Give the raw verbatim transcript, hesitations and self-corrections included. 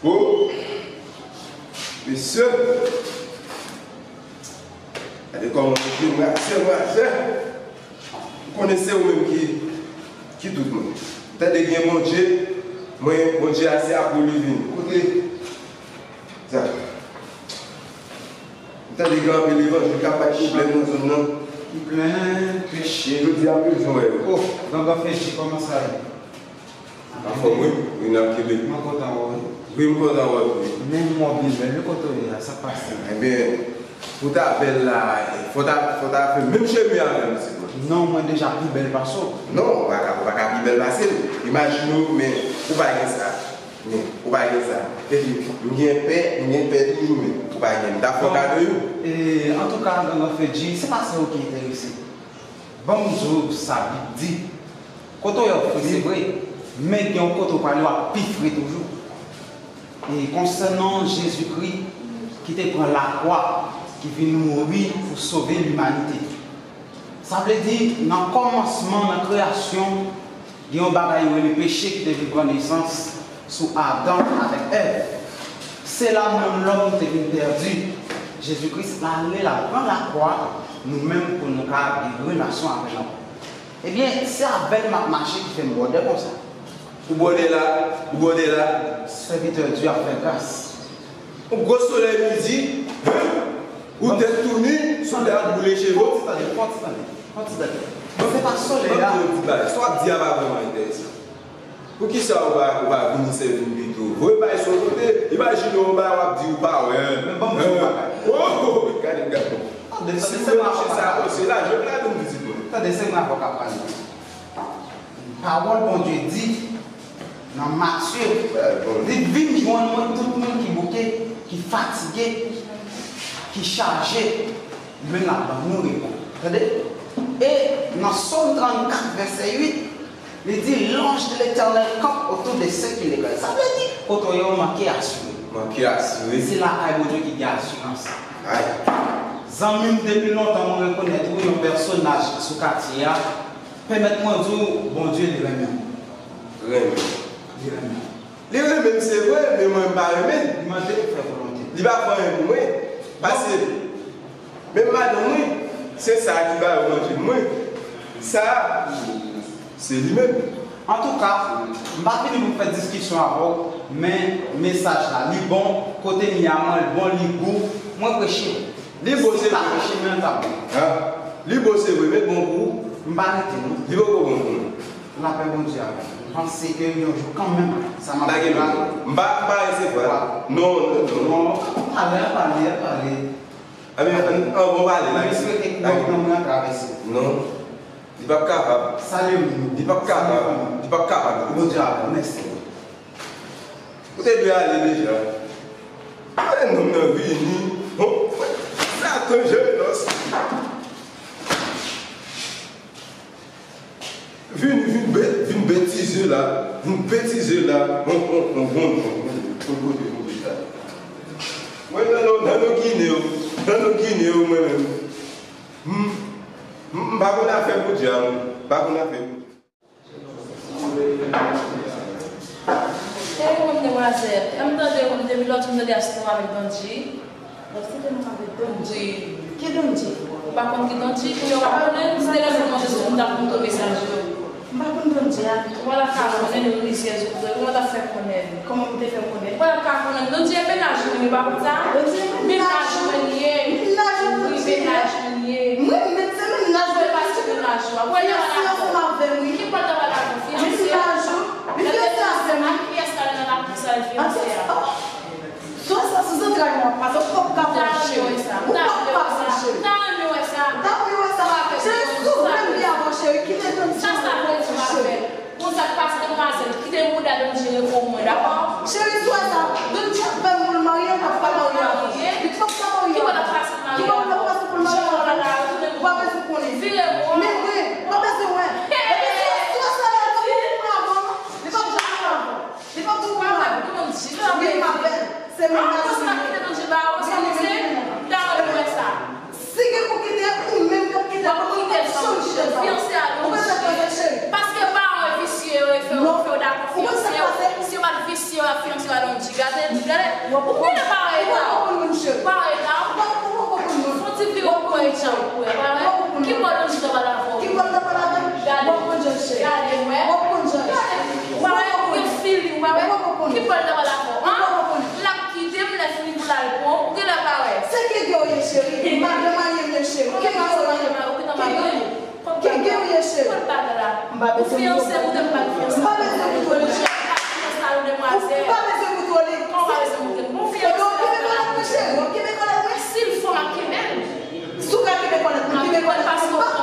Oh, mesye, gade kòman mesye m raze, m raze. M konnen se ou menm ki, ki tout mwen. M tande gen Bondye, mwen, Bondye a se apre li vin. Kote sa? M tande gen anpil evanjil k ap bay pwoblèm nan zòn nan. Ki plen peche. Jodi a, m bezwen wè yo. Oh, Gangan Fedji, kòman sa ye? Anfòm, wi. Wi, n ap kenbe. Mwen kontan wè w, wi. Wi, m kontan wè w tou. Men mwen byen bèl, wi, kote w ye a, sa k pase? Ebyen, pou w ta bèl la, fò w ta, fò w ta fè menm chemi avè m, mesye Bondye. Non, mwen deja pi bèl pase w. Non, ou pa ka, ou pa ka pi bèl pase m. Imajine w, men ou pa gen sa. Men ou pa gen sa. Epi, m gen pè, m gen pè toujou, men ou pa gen. M ta fè w kado yo. E, antouka, Gangan Fedji, se pa sa yo ki enterese. Ban m di w sa Bib di. Kote w ye w fre, se vre, men gen yon kote w prale, w ap pi fre toujou. E konsènan Jezikri ki te pran lakwa, ki vin mouri pou sove limanite. Sa vle di, nan kòmansman, nan kreyasyon, gen yon bagay yo rele peche ki te vin pran nesans sou Adan avèk Èv. Se la menm lòm te vin pèdi. Jezi Kris l ale, l al pran lakwa, nou menm pou nou ka gen relasyon avè l ankò. Ebyen, se avè l m ap mache ki fè m bwòdè konsa. Ou bwòdè la, ou bwòdè la. Sèvitè Dye ap fè gras. Yon gwo solèy midi, hen? Ou tèt tou ni, solèy ap boule cheve w. Fon ti tande, fon ti tande, fon ti tande. Bon, se pa solèy la. Ban m di w yon ti bagay. Sa w ap di a pa vrèman enteresan. Poukisa ou pa, ou pa vini sèvi m pito? Voye bay sou yon kote. Imajine w bay, w ap di ou pa wè. Men ban m di w yon bagay. Oh, oh, oh, gade, gade. Tande, tande, se mwen mache sa, se la, jodi a vin pitit mwen. Tande, se mwen avè w k ap pale. Pawòl Bondye di nan Matye, li vin jwenn mwen tout moun ki bouke, ki fatige, ki chaje, li menm l ap ban nou repo. Tande? E nan Sòm trannkat, vèsè uit, li di, L'ange de l'Éternel campe autour de ceux qui le craignent. Sa vle di, kote w ye, w manke asire. Manke asire. Se lakay Bondye ki gen asirans. Ay. Zanmi m, depi lontan, mwen rekonèt ou yon pèsonaj sou katye a. Pèmèt mwen di w, Bondye, li renmen w. Renmen. Li renmen w. Li renmen m, se vre, men mwen, m pa renmen l. Li mande pou fè volonte l. Li pa fè anyen pou mwen. Pase, menm madanm mwen, se sa ki ba yo manje mwen. Sa, se li menm. Antouka, m pa vini pou m fè diskisyon avè w, men mesaj la, li bon, kote m ye a, mwen, l bon, li gou, mwen preche. Li bon, se vre. Li bon, se vre, men bon pou ou. M pa rete, non. Li poko bon pou mwen. Lapè Bondye avè w. M panse ke yon jou kanmenm, sa m ap di la. M pa, m pa resevwa l. Non, non, non. Non, talè, pale, pale. Anben, ann, ann, bon, pale la. M swete ke gòj nan mwen an travèse. Non. Li p ap kapab. Salye moun. Li p ap kapab. Li p ap kapab. Bondye avè w. Mèsi. Ou te dwe ale deja. Mwen, nonm nan vini. Bon, sa danjere, non. Vini, vin be-, vin betize la. Vin betize la. Bon, bon, bon, bon, bon, bon. Bon, bon, bon, bon, bon. Mwen, nan, nan, nan nou Gine yo. Nan nou Gine yo, mwen menm. M, m, m pa konn afè Bondye a, mwen. M pa konn afè Bondye. Ey, ou menm demwazèl, lè m tande ou depi lòt jou m tande a se ou avèk Donji. Lòt se te m avèk Donji. Ki Donji? Ou pa konn ki Donji? Kounye a w ap konnen, si te lè m mande sou m t ap montre w mesaj yo. M pa konn Donji a. Ou pa t ap ka konnen l rizyèz ou vre, kòman w t ap fè konnen l? Kòman m te fè konnen l? Ou pa t ap ka konnen l. Donji e mennaj ou, ou pa konn sa? Donji e mennaj ou. Mennaj ou li ye. Mennaj ou. Wi, mennaj ou li ye. Mwen menm se mennaj mwen. Se pa se mennaj ou a. Fiyanse ansanm avè m, wi. Ki pòt la pa ta konfyans? Men mennaj ou, li fiyanse avè m. Ak kiyès la nan lakou sa l fiyanse a? Sou sa, sou zantray mwen ap pase, ou p ap ka pran cheri. Ou p ap ka pran cheri. M ta renmen wè sa. M ta renmen wè sa. Cheri, sou vle m byen avè w, cheri. Kite Donji, sa sa vle di m ap fè? Bon, sa k pase, demwazèl, kite bouda Donji repo mwen, dakò? Cheri, sou wè sa. Donji ap fè m pou l marye, m p ap ka marye avè w. Li p ap ka marye avè w. Ki bò l ap pase pou l marye avè w? Ou pa bezwen konnen. Vire m wè. Men mwen, ou pa bezwen wè. Epi sou wè, sou wè sa la, li p ap janm avè w. Li p ap janm avè w. Li p ap janm avè w. Wi, m avè l. Se mennaj li ye. Wi, men, men, men, men. Si gen pou kite, ou menm k ap kite l, ou p ap janm kite l. Ou konn sa k pase, cheri? Paske paran yo visye, yo fè w, fè w dakò fiyanse yo. Si yo pa t visye, Ou fiyanse, ou te pa fiyanse. Ou pa bezwen kontwole chè. Ou pa fiyanse a yon demwazèl. Ou pa bezwen kontwole. Kòman ou pa bezwen kontwole? Bon, fiyanse. Ou kenbe kòlèt mwen, cheri. Ou kenbe kòlèt mwen. Si l fò, m ap kenbe l. Si w ka kenbe kòlèt mwen, kenbe kòlèt mwen.